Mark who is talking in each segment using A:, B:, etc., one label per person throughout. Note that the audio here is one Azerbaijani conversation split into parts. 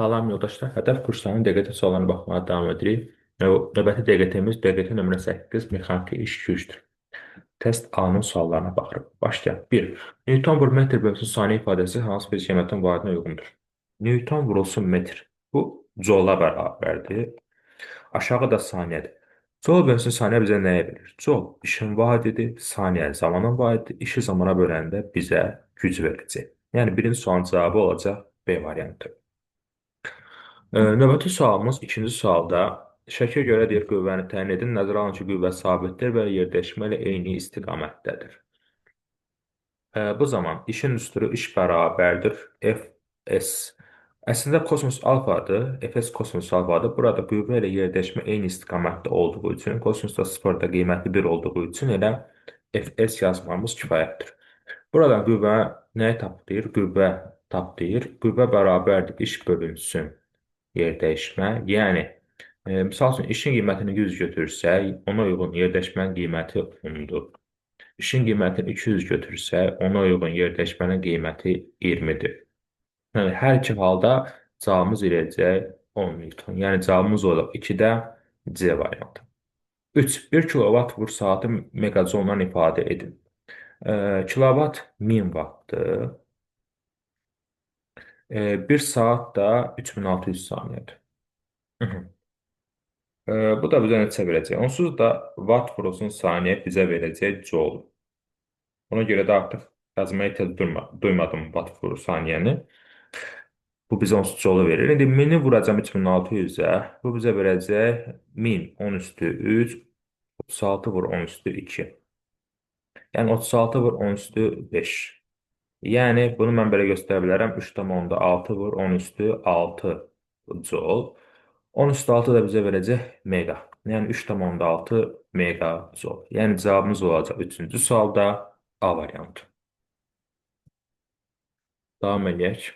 A: Salam yoldaşlar, Hədəf kurslarının DQT suallarına baxmağa davam edirik. Növbəti DQT-miz DQT nömrə 8 mexaniki iş gücdür. Test A-nın suallarına baxırıq. Başlayaq. 1. Newton vur metr bölünsün saniyə ifadəsi hansı bir cəmiyyətin vahidinə uyğundur? Newton vurulsun metr. Bu joula bərabərdir. Aşağı da saniyədir. Joule bölünsün saniyə bizə nəyə verir? Joule işin vahididir, saniyə zamanın vahididir. İşi zamana böləndə bizə güc verəcək. Yəni birinci sualın cavabı olacaq B variantı. Növbəti sualımız ikinci sualda şəklə görə deyir qüvvəni təyin edin. Nəzərə alın ki, qüvvə sabitdir və yerdəşmə ilə eyni istiqamətdədir. Bu zaman işin düsturu iş bərabərdir Fs. Əslində kosinus alfadır. Fs kosinus alfadır. Burada qüvvə ilə yerdəşmə eyni istiqamətdə olduğu üçün, kosinus da sıfırda qiyməti 1 olduğu üçün elə Fs yazmamız kifayətdir. Buradan qüvvə nəyi tap deyir? Qüvvə tap deyir. Qüvvə bərabərdir iş bölünsün yerdəyişmə. Yəni, misal üçün, işin qiymətini 100 götürsək, ona uyğun yerdəşmənin qiyməti 10-dur. İşin qiymətini 200 götürsək, ona uyğun yerdəşmənin qiyməti 20-dir. Yəni, hər iki halda cavabımız eləyəcək 10 Newton. Yəni, cavabımız olacaq 2-də C variantı. 3. 1 kilovat vur saatı megajoule ifadə edin. Kilovat 1000 wattdır. 1 saat da 3600 saniyədir. Bu da bizə neçə verəcək? Onsuz da watt vurulsun saniyə bizə verəcək joule. Ona görə də artıq yazmaya ehtiyac duymadım watt vurur saniyəni. Bu bizə onsuz joule verir. İndi 1000-i vuracağam 3600-ə. Bu bizə verəcək 1000 10 üstü 3, 36 vur 10 üstü 2. Yəni 36 vur 10 üstü 5. Yəni bunu mən belə göstərə bilərəm. 3,6 vur 10 üstü 6 joule. 10 üstü 6 da bizə verəcək mega. Yəni 3,6 megajoule. Yəni cavabımız olacaq 3-cü sualda A variantı. Davam eləyək.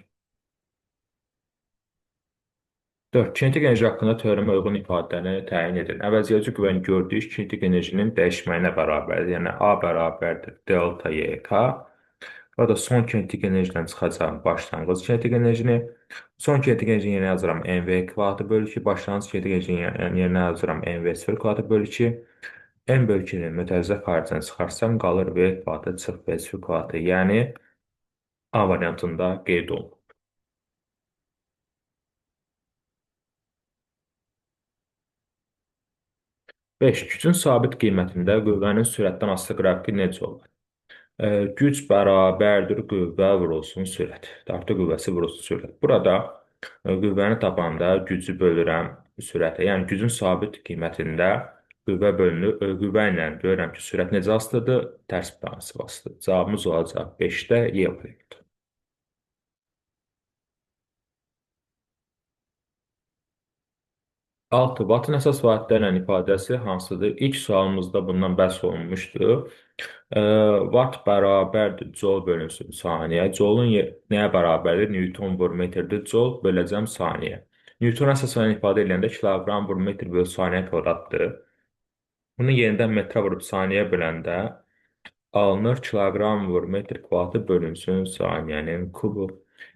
A: 4. Kinetik enerji haqqında teoremə uyğun ifadəni təyin edin. Əvəzedici qüvvəni gördüyük kinetik enerjinin dəyişməyinə bərabərdir. Yəni A bərabərdir delta YK. Burada son kinetik enerjidən çıxacağım başlanğıc kinetik enerjini. Son kinetik enerjinin yerinə yazıram mv kvadratı bölü 2. Başlanğıc kinetik enerjinin yerinə yazıram mv0 kvadratı bölü 2. M bölü 2-ni mütərzə xaricdən çıxarsam qalır v kvadratı çıx v0 kvadratı. Yəni A variantında qeyd olunub. 5. Gücün sabit qiymətində qüvvənin sürətdən asılı qrafiki necə olar? Güc bərabərdir qüvvə vurulsun sürət. Dartı qüvvəsi vurulsun sürət. Burada qüvvəni tapanda gücü bölürəm sürətə. Yəni gücün sabit qiymətində qüvvə bölünür. Qüvvə ilə görürəm ki, sürət necə asılıdır? Tərs mütənasib asılıdır. Cavabımız olacaq 5-də Y variantı. 6. Wattın əsas vahidlərlə ifadəsi hansıdır? İlk sualımızda bundan bəhs olunmuşdu. Watt bərabərdir joule bölünsün saniyə. Joule-un nəyə bərabərdir? Newton vur metrdir. Joule böləcəm saniyə. Newton əsas vahidlə ifadə edəndə kiloqram vur metr bölü saniyə kvadratdır. Bunu yenidən metrə vurub saniyə böləndə alınır kiloqram vur metr kvadratı bölünsün saniyənin kubu.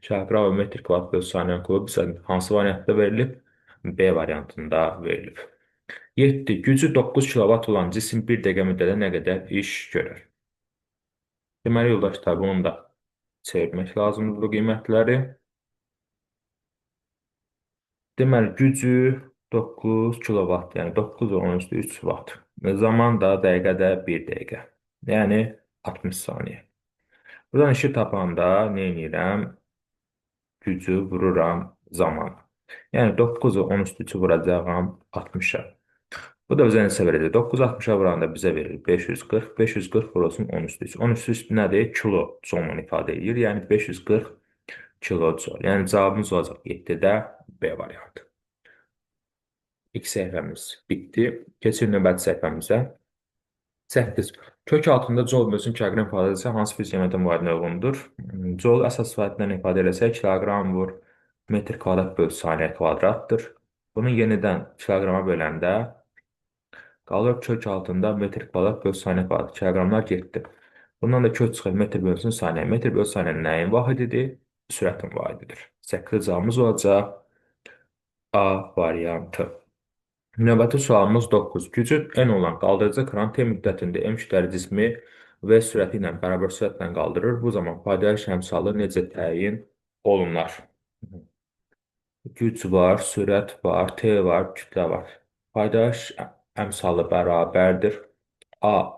A: Kiloqram vur metr kvadrat bölü saniyənin kubu bizə hansı variantda verilib? B variantında verilib. 7. Gücü 9 kilovat olan cisim bir dəqiqə müddətdə nə qədər iş görər? Deməli, yoldaşlar, bunu da çevirmək lazımdır bu qiymətləri. Deməli, gücü 9 kilovat, yəni 9 10 üstü 3 watt. Zaman da dəqiqədə 1 dəqiqə, yəni 60 saniyə. Buradan işi tapanda nə edirəm? Gücü vururam zamana. Yəni 9-u 10 üstü 3-ü vuracağam 60-a. Bu da bizə neçə verəcək? 9 60-a vuranda bizə verir 540. 540 vurulsun 10 üstü 3. 10 üstü 3 nədir? Kilo joule ifadə edir. Yəni 540 kilo joule. Yəni cavabımız olacaq 7-də B variantı. İlk səhifəmiz bitdi. Keçirik növbəti səhifəmizə. 8. Kök altında joule bölünsün kiloqram ifadəsi hansı fizik cəmiyyətin vahidinə uyğundur? Joule əsas vahidlə ifadə eləsək kiloqram vur metr kvadrat bölü saniyə kvadratdır. Bunu yenidən kiloqrama böləndə qalır kök altında metr kvadrat bölü saniyə kvadrat. Kiloqramlar getdi. Bundan da kök çıxır metr bölünsün saniyə. Metr bölü saniyə nəyin vahididir? Sürətin vahididir. 8 cavabımız olacaq A variantı. Növbəti sualımız 9. Gücün N olan qaldırıcı kran T müddətində M kütləli cismi V sürəti ilə bərabər sürətlə qaldırır. Bu zaman faydalı əmsalı necə təyin olunar? Güc var, sürət var, T var, kütlə var. Faydalı əmsalı bərabərdir. A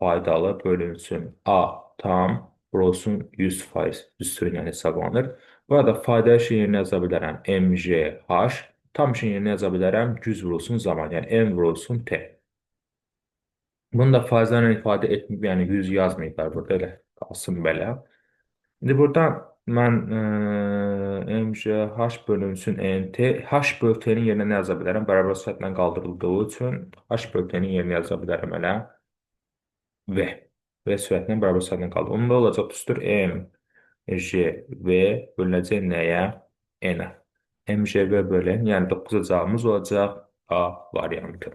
A: faydalı bölünsün A tam vurulsun 100% düsturu ilə hesablanır. Burada faydalı işin yerinə yaza bilərəm MGH. Tam işin yerinə yaza bilərəm güc vurulsun zaman, yəni M vurulsun T. Bunu da faizlərlə ifadə etməyib, yəni 100 yazmayıblar burada, elə qalsın belə. İndi buradan mən MGH bölünsün NT, H böl T-nin yerinə nə yaza bilərəm? Bərabər sürətlə qaldırıldığı üçün H böl T-nin yerinə yaza bilərəm elə V. V sürətlə bərabər sürətlə qaldırılır. Onda olacaq düstur M, J, V bölünəcək nəyə? N-ə. MJV bölən, yəni 9-a cavabımız olacaq A variantı.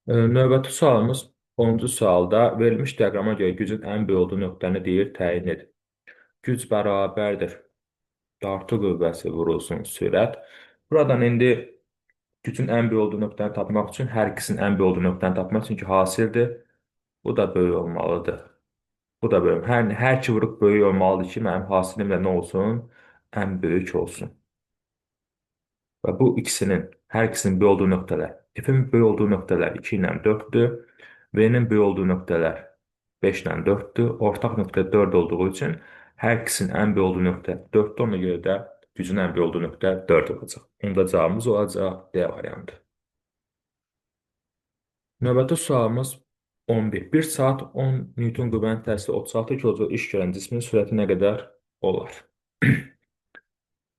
A: Növbəti sualımız 10-cu sualda verilmiş diaqrama görə gücün ən böyük olduğu nöqtəni deyir, təyin edin. Güc bərabərdir. Dartı qüvvəsi vurulsun sürət. Buradan indi gücün ən böyük olduğu nöqtəni tapmaq üçün, hər ikisinin ən böyük olduğu nöqtəni tapmaq üçün ki, hasildir. Bu da böyük olmalıdır. Bu da böyük. Hər iki vuruq böyük olmalıdır ki, mənim hasilim də nə olsun? Ən böyük olsun. Və bu ikisinin, hər ikisinin böyük olduğu nöqtələr. F-in böyük olduğu nöqtələr 2 ilə 4-dür. V-nin böyük olduğu nöqtələr 5 ilə 4-dür. Ortaq nöqtə 4 olduğu üçün hər ikisinin ən böyük olduğu nöqtə 4-dür. Ona görə də gücün ən böyük olduğu nöqtə 4 olacaq. Onda cavabımız olacaq D variantı. Növbəti sualımız 11. 1 saat 10 Newton qüvvənin təsiri 36 kJ iş görən cismin sürəti nə qədər olar?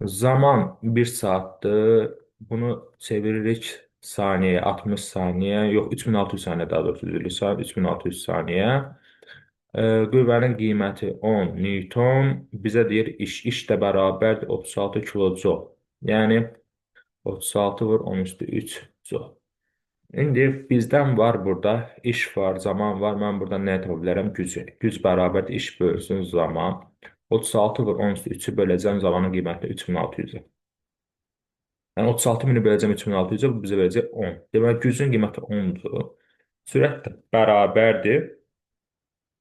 A: Zaman 1 saatdır. Bunu çeviririk saniyə, 60 saniyə, yox 3600 saniyə daha doğrusu üzrlü 3600 saniyə. Qüvvənin qiyməti 10 Newton. Bizə deyir iş, iş də bərabərdir 36 kilojoule. Yəni 36 vur 10 üstü 3 joule. İndi bizdən var burada iş var, zaman var. Mən burada nə tapa bilərəm? Gücü. Güc bərabərdir iş bölsün zaman. 36 vur 10 üstü 3-ü böləcəm zamanın qiymətini 3600-ə. Yəni 36 mini böləcəm 3600-ə, bu bizə verəcək 10. Deməli gücün qiyməti 10-dur. Sürət də bərabərdir.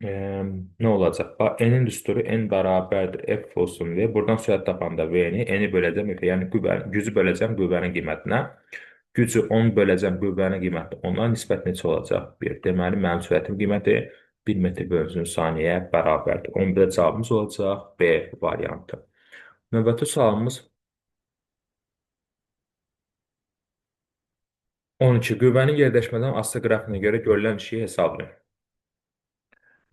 A: Nə olacaq? Bax, N-in düsturu N bərabərdir F olsun V. Buradan sürət tapanda V-ni, N-i böləcəm F-ə. Yəni gücü böləcəm qüvvənin qiymətinə. Gücü 10 böləcəm qüvvənin qiyməti 10-a nisbət neçə olacaq? 1. Deməli, mənim sürətim qiyməti 1 metr bölünsün saniyə bərabərdir. 11-ə cavabımız olacaq B variantı. Növbəti sualımız 12. Qüvvənin yerləşmədən asılı qrafikinə görə görülən işi hesablayın.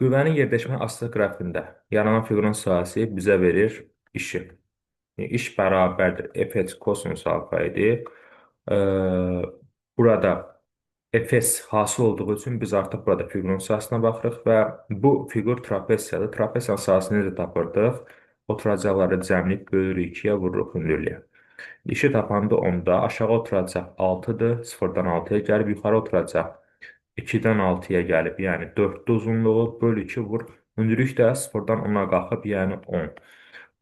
A: Qüvvənin yerləşmə asılı qrafikində yaranan fiqurun sahəsi bizə verir işi. Yəni, iş bərabərdir Fs kosinus alfa idi. Burada Fs hasıl olduğu üçün biz artıq burada fiqurun sahəsinə baxırıq və bu fiqur trapesiyadır. Trapesiyanın sahəsini necə tapırdıq? Oturacaqları cəmləyib bölürük 2-yə, vururuq hündürlüyə. İşi tapanda onda aşağı oturacaq 6-dır, 0-dan 6-ya gəlib, yuxarı oturacaq 2-dən 6-ya gəlib, yəni 4-dür uzunluğu, böl 2 vur. Hündürlük də 0-dan 10-a qalxıb, yəni 10.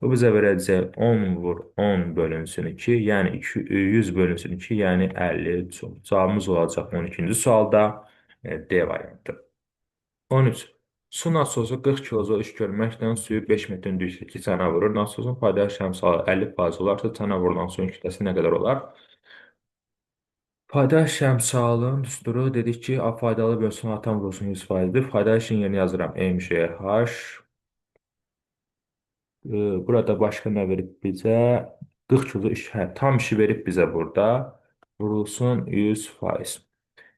A: Bu bizə verəcək 10 vur 10 bölünsün 2, yəni 100 bölünsün 2, yəni 50 joule. Cavabımız olacaq 12-ci sualda D variantı. 13. Su nasosu 40 kJ iş görməklə suyu 5 metr hündürlükdəki çana vurur. Nasosun faydalı şəmsalı 50% olarsa çana vurulan suyun kütləsi nə qədər olar? Faydalı şəmsalın düsturu dedik ki, A faydalı bölünsün atan vurulsun 100%-dir. Faydalı işin yerini yazıram MGH. Burada başqa nə verib bizə? 40 kJ iş, hə, tam işi verib bizə burada. Vurulsun 100%.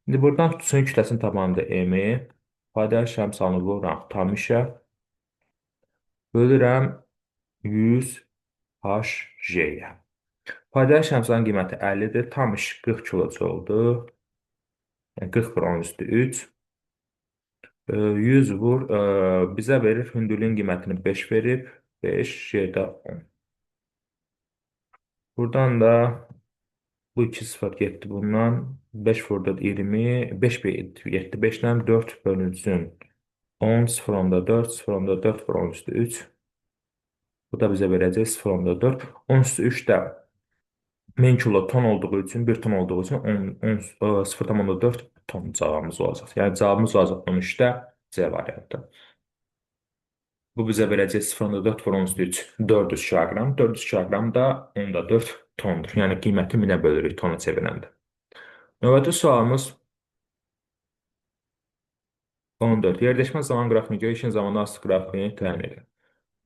A: İndi buradan suyun kütləsini tapanda M-i faydalı şəmsalını vururam tam işə. Bölürəm 100 HJ-yə. Faydalı şəmsalın qiyməti 50-dir. Tam iş 40 kJ-dur. Yəni 40 vur 10 üstü 3. 100 vur. Bizə verir hündürlüyün qiymətini 5 verib. 5 J-də 10. Buradan da bu 2 sıfır getdi bundan. 5 vurdu 20. 5 getdi. 5 ilə 4 bölünsün. 10, 0,4, 0,4 vur 10 üstü 3. Bu da bizə verəcək 0,4. 10 üstü 3 də 1000 kilo ton olduğu üçün, 1 ton olduğu üçün 0,4 ton cavabımız olacaq. Yəni cavabımız olacaq 13-də C variantı. Bu bizə verəcək 0,4 vur 13, 400 kiloqram. 400 kiloqram da 10,4 tondur. Yəni qiyməti 1000-ə bölürük tona çevirəndə. Növbəti sualımız 14. Yerləşmə zaman qrafikini görə işin zamanı asılı qrafikini təyin edir.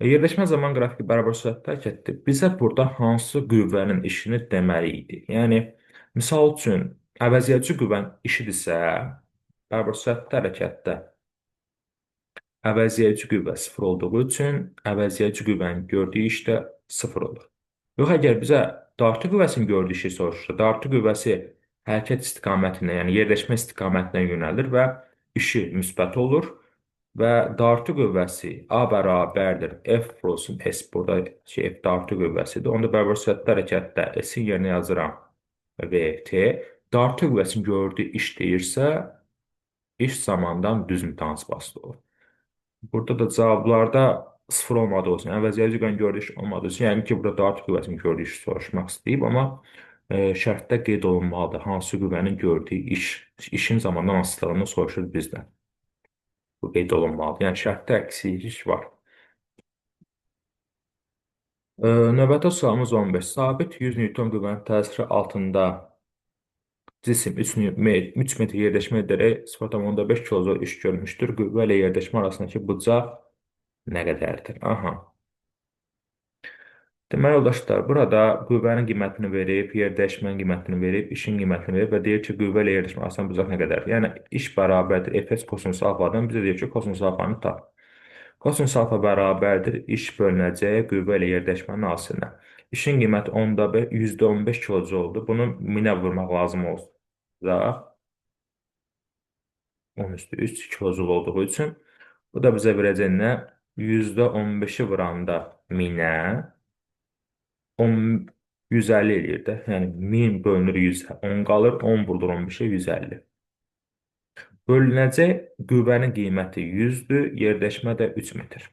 A: Yerləşmə zaman qrafiki bərabər sürətdə hərəkətdir. Bizə burada hansı qüvvənin işini deməli idi. Yəni, misal üçün, əvəzedici qüvvənin işidirsə, bərabər sürətdə hərəkətdə əvəzedici qüvvə sıfır olduğu üçün əvəzedici qüvvənin gördüyü iş də sıfır olur. Yox, əgər bizə dartı qüvvəsinin gördüyü işi soruşursa, dartı qüvvəsi hərəkət istiqamətinə, yəni yerləşmə istiqamətinə yönəlir və işi müsbət olur və dartı qüvvəsi A bərabərdir F vurulsun S, burada F dartı qüvvəsidir. Onda bərabər sürətli hərəkətdə S-in yerinə yazıram VT. Dartı qüvvəsinin gördüyü iş deyirsə, iş zamandan düz mütənasib asılı olur. Burada da cavablarda sıfır olmadığı üçün, əvəzedici qüvvənin gördüyü iş olmadığı üçün, yəni ki, burada dartı qüvvəsinin gördüyü işi soruşmaq istəyib, amma şərtdə qeyd olunmalıdır hansı qüvvənin gördüyü iş, işin zamandan asılılığını soruşur bizdən. Bu qeyd olunmalıdır. Yəni şərtdə əksiklik var. Növbəti sualımız 15. Sabit 100 Newton qüvvənin təsiri altında cisim 3 metr yerləşmə edərək 0,5 kilojoule iş görmüşdür. Qüvvə ilə yerləşmə arasındakı bucaq nə qədərdir? Aha. Deməli, yoldaşlar, burada qüvvənin qiymətini verib, yerdəyişmənin qiymətini verib, işin qiymətini verib və deyir ki, qüvvə ilə yerləşmə arasında bucaq nə qədərdir? Yəni, iş bərabərdir Fs kosinus alfadan. Bizə deyir ki, kosinus alfanı tap. Kosinus alfa bərabərdir iş bölünəcək qüvvə ilə yerdəyişmənin hasilinə. İşin qiyməti %15 kilojouldur. Bunu 1000-ə vurmaq lazım olacaq. 10 üstü 3 kilojoule olduğu üçün. Bu da bizə verəcək nə? %15-i vuranda 1000-ə 10, 150 eləyir də. Yəni 1000 bölünür 100-ə 10 qalır. 10 vurulur 15-ə 150. Bölünəcək qüvvənin qiyməti 100-dür. Yerləşmə də 3 metr.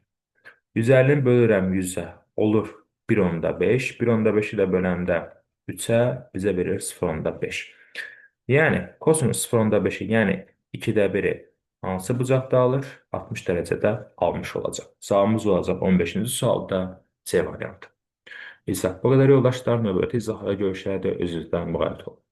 A: 150-ni bölürəm 100-ə. Olur 1,5. 1,5-i də böləndə 3-ə bizə verir 0,5. Yəni kosinus 0,5-i, yəni 2-də 1-i hansı bucaqda alır? 60 dərəcədə almış olacaq. Cavabımız olacaq 15-ci sualda C variantı. İzah bu qədər yoldaşlar. Növbəti izahlara görüşərək özünüzdən müğayət olun.